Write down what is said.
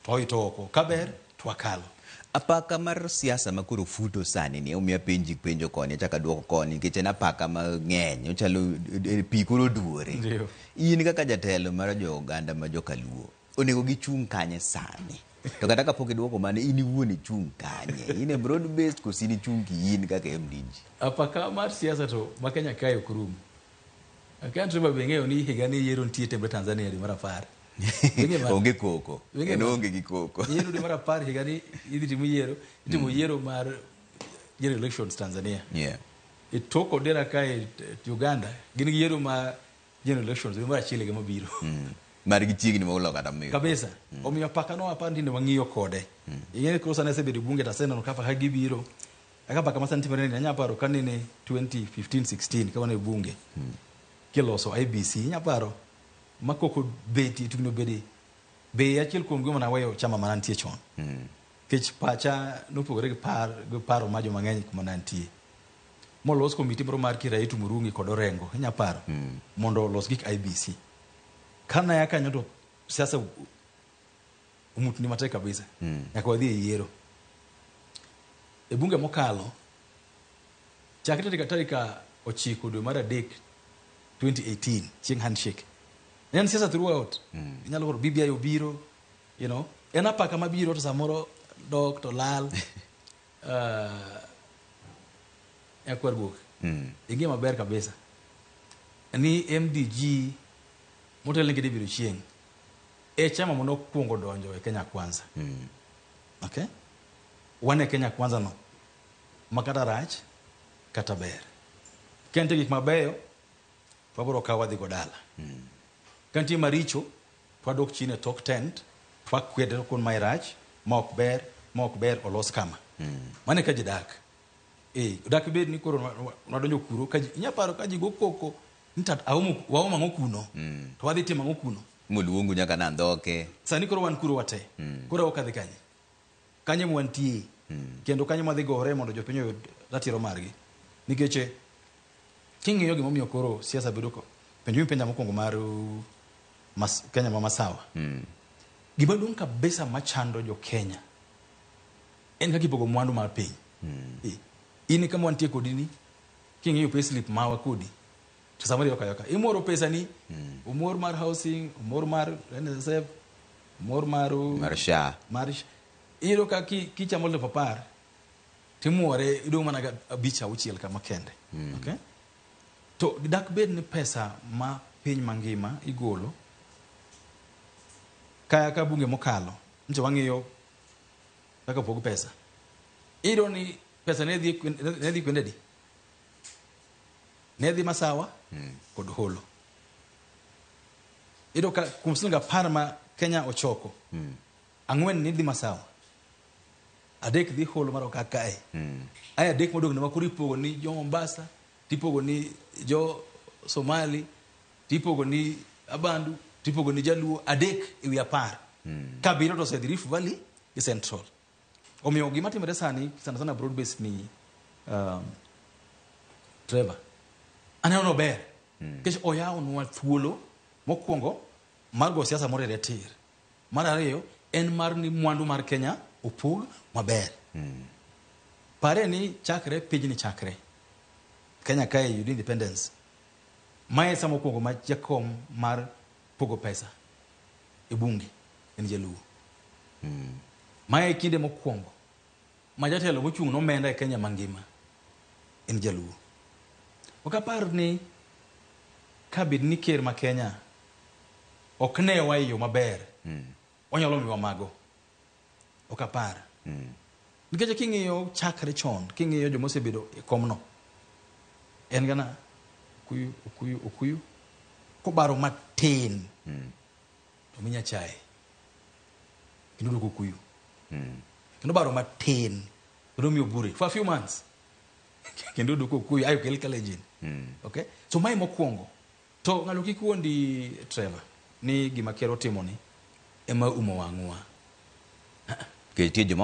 To wawito oko. Kaber to wakalo. Apaka mar siasa ma koro futo sani ni omiyo apenji penjo koni achako aduoko koni nikech en apaka mang'eny ochalo pi koro oduore. Ndio. In kaka jatelo mar jo oganda ma jokaluo onego gichung' kanye sani? To kata kapok iduoko mano in iwuon ichung' kanye? In e broad based koso in ichung' kiin kaka MDG? Apaka mar siasa to ma Kenya kae ok rum. Akia Trevor be ing'eyo ni higa ni yiero nitie timre Tanzania dwe mar 10. Ing'e mano? Onge koko. Ing'e En mano? onge gi koko. Yiero dwe mar 10 higa ni idhi tim yiero, itimo yiero mar general elections Tanzania. E tok Odera kae Uganda gin gi yiero mar general elections dwe mar 1 higa mabiro. Margi chiegni moloyo kata meru. Kabisa. Omiyo apaka no apar tinde wang'iyo kode. Ing'e ni koro sani asebedo e bunge to aseneno ka apaka gibiro. Kaka apaka ma sani timore ni anyalo paro ka nene 2015-16 ka wan e bunge. Kiloso IBC inya paro ma koko betie tugni obede be achiel kuom gima naweyo chama mana nitie chon. Nikech pacha nopogore gi par gi paro ma joma ng'eny kuma nantie. Molos komiti moro mar Kiraitu Murungi kod Orengo inya paro mondo olos gik IBC. Kane aa kanyo to siasa omutni matek kabisa. Nyaka wadhi e yiero. E bunge mokalo chakre tarik 9 dwe mar 3 2018 chieng' handshake. Ne en siasa throughout. Inyalo koro BBI obiro, En apaka mabiro to samoro dok to lal. Nyakwar guok. Ing'e maber kabisa ni MDG motelne gi David Ochieng' e chama mane okwongo donjo e Kenya Kwanza. Okay? Wan e Kenya Kwanza no ma kata rach kata ber. Ka nitie gik mabeyo to wabiro kawo wadhi go dala. Ka nitie maricho to wadok chien e tok tent to wakwede to wakon mae rach, ma ok ber, ma ok ber olos kama. Mano e ka ji dak. Dak bed ni koro wadonjo kuro ka ji, inya paro ka ji go koko ni tat aomo, waomo ang'o kuno? To wadhi timo ang'o kuno? Moluongu nyaka na Ndhoke. Sani koro wan kuro wate. Koro ok adhi kanye? Kanye mwantie. Kendo kanye mwadhi gore mondo jopiny oyud ratiro margi. Nikech king'iyo gimomiyo koro siasa bedo ko penjo mipenja mokwongo mar Kenya ma Masawa. Gima duong' kabisa machando jo Kenya en kaka ipogo mwandu mar piny. In kama wantie kodi ni king'iyo payslip mawa kodi to samoro yoka yoka imoro pesa ni umor mar housing, umor mar NSSF, umor mar Mar SHA. Mar SHA. Iyudo ka kichamo 10,000 timuore idong' mana ga 5 6 kama kende. Okay? To dak bed ni pesa ma piny mangima igolo ka bunge mokalo nje wang'iyo kaka pog pesa. Iyudo ni pesa ne dhi kuonde di? Ne dhi Masawa kod Holo. Iyudo ka kuom siling 10 ma Kenya ochoko, 4 ne dhi Masawa, 3 dhi Holo mar Okak kae. Ae 3 modong' ne ma koro ipogo ni jo Mombasa, tipogo ni jo Somali, tipogo ni Abandu, tipogo ni Jaluo, 3 ewi 10. Ka biro to osedhi Rift Valley gi Central. Omiyo gima timore sani, sana sana broad based ni Trevor, aneno no ber. Nikech oyawonwa thuolo mokwongo mar go siasa moriere tir. Mar ariyo en mar ni mwandu mar Kenya opog maber. Pare ni chakre pinyni chakre Kenya kae yudo independence, mae sama mokwongo ma jakom mar pogo pesa e bunge en Jaluo. Mae kinde mokwongo ma jatelo mochung' nomenda e Kenya mangima en Jaluo. Ok apar ni ka bed ni ker ma Kenya ok newa e yo maber, onyalo miwa mago. Ok apar. Nikech king'iyo chakre chon, king'iyo joma osebedo e komno, en gana Okuyu, Okuyu, Okuyu, kobaro matin to mi Nyachae kendo duoko Okuyu. Kendo baro matin kendo miyo Obure for a few months kendo duoko Okuyu ayo kel Kalenjin. Okay? So mae mokwongo. To ng'ato kik wuondi Trevor ni gima ker otimo ni ema umo wang'wa. Nikech nitie joma